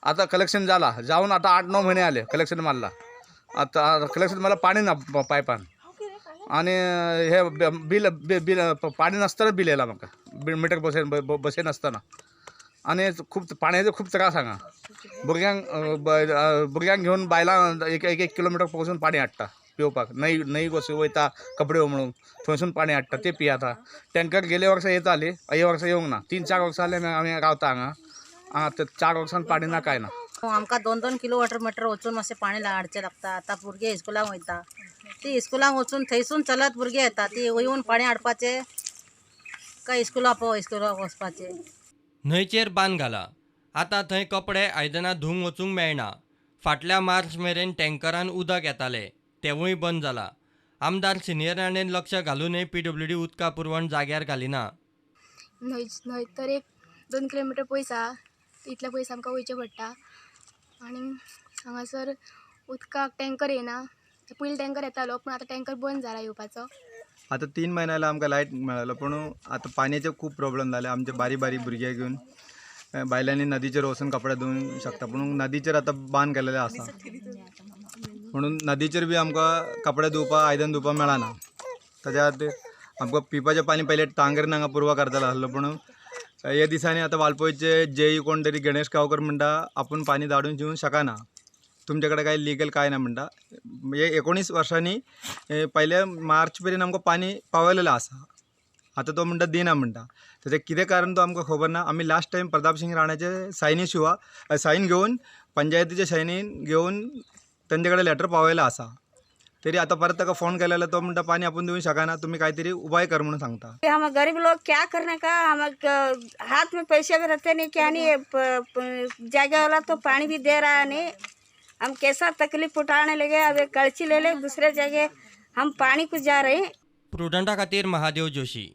आतां कलेक्शन जाला जावन आतां 8-9 म्हयने आले कलेक्शन मारला. आतां कलेक्शन मारला पाणी ना पायपान आनी हे बिल बिल पाणी नासतना बिल येयला म्हाका, मिटर बसय बसय नासतना. आनी खूब पाणयाचो खूब त्रास हांगा. भुरग्यांक भुरग्यांक घेवन बायलां एक एक किलोमिटर वचून पाणी हाडटा पिवपाक. न्हंय न्हंय वचून वयता कपडे म्हणून थंयसून पाणी हाडटा ते पियाता. टँकर गेले वर्सा येताली, हे वर्सा येवंक ना. 3-4 वर्सां जाले आमी रावता हांगा. आतां 4 वर्सां पाणी ना काय ना. आमकां 2-2 किलो वॉटर मिटर वचून मातशें पाणी हाडचें लागता. आतां भुरगे इस्कुलाक वयता, ती इस्कुलाक वचून थंयसून चलत भुरगे येता, ती येवन पाणी हाडपाचें काय इस्कुला पळोव इस्कुलाक वचपाचें. न्हंयचेर बांद घाला, आतां थंय कपडे आयदनां धुवंक वचूंक मेळना. फाटल्या मार्च मेरेन टँकरान उदक येतालें, तेंवूय बंद जाला. आमदार सिनियर राणेन लक्ष घालूनय पीडब्ल्यूडी उदका पुरवण जाग्यार घालिना. न्हंय तर 1-2 किलोमिटर पयस आहा, इतले पयस आमकां वयचें पडटा. आनी हांगासर उदकाक टँकर येना, पयलीं टँकर येतालो पूण आतां टँकर बंद जाला येवपाचो. आतां 3 म्हयने जाले आमकां लायट मेळ्ळो, पूण आतां पाणयाचे खूब प्रॉब्लम जाले. आमचे बारीक बारीक भुरगे घेवन बायलांनी नदीचेर वचून कपडे धुवूंक शकता, पूण नदीचेर आतां बांद केलेले आसा म्हणून नदीचेर बी आमकां कपडे धुवपाक आयदन धुवपाक मेळना. ताच्या खातीर आमकां पिवपाचें पाणी पयलें टांगरेन हांगा पुरवा करतालो आसलो, पूण हे दिसांनी आतां वाळपयचे जेई कोण तरी गणेश गांवकर म्हणटा आपूण पाणी धाडून दिवंक शकना, तुमचे कडेन काय लिगल काय ना म्हणटा. हे 19 वर्सांनी पयल्या मार्च मेरेन आमकां पाणी पावयलेलें आसा, आतां तो म्हणटा दिना म्हणटा. ताचें कितें कारण तो आमकां खबर ना. आमी लास्ट टायम प्रताप सिंग राणाचे सायनी शिवा सायन घेवन पंचायतीचे सायनीन घेवन तेंचे कडेन लेटर पावयलें आसा, तरी आतां परत ताका फोन केलेलो जाल्यार तो म्हणटा पाणी आपूण दिवंक शकना, तुमी कांय तरी उपाय कर म्हणून सांगता. हम गरीब लोग क्या करने का, हम हाथ में पैसे भी रहते नहीं, क्या नहीं, जगह वाला तो पानी भी दे रहा नहीं, हम कैसा तकलीफ उठाने लगे. अब एक कड़ची ले ले दूसरे जगह हम पानी को जा रहे हैं. प्रुडंटा खातीर महादेव जोशी.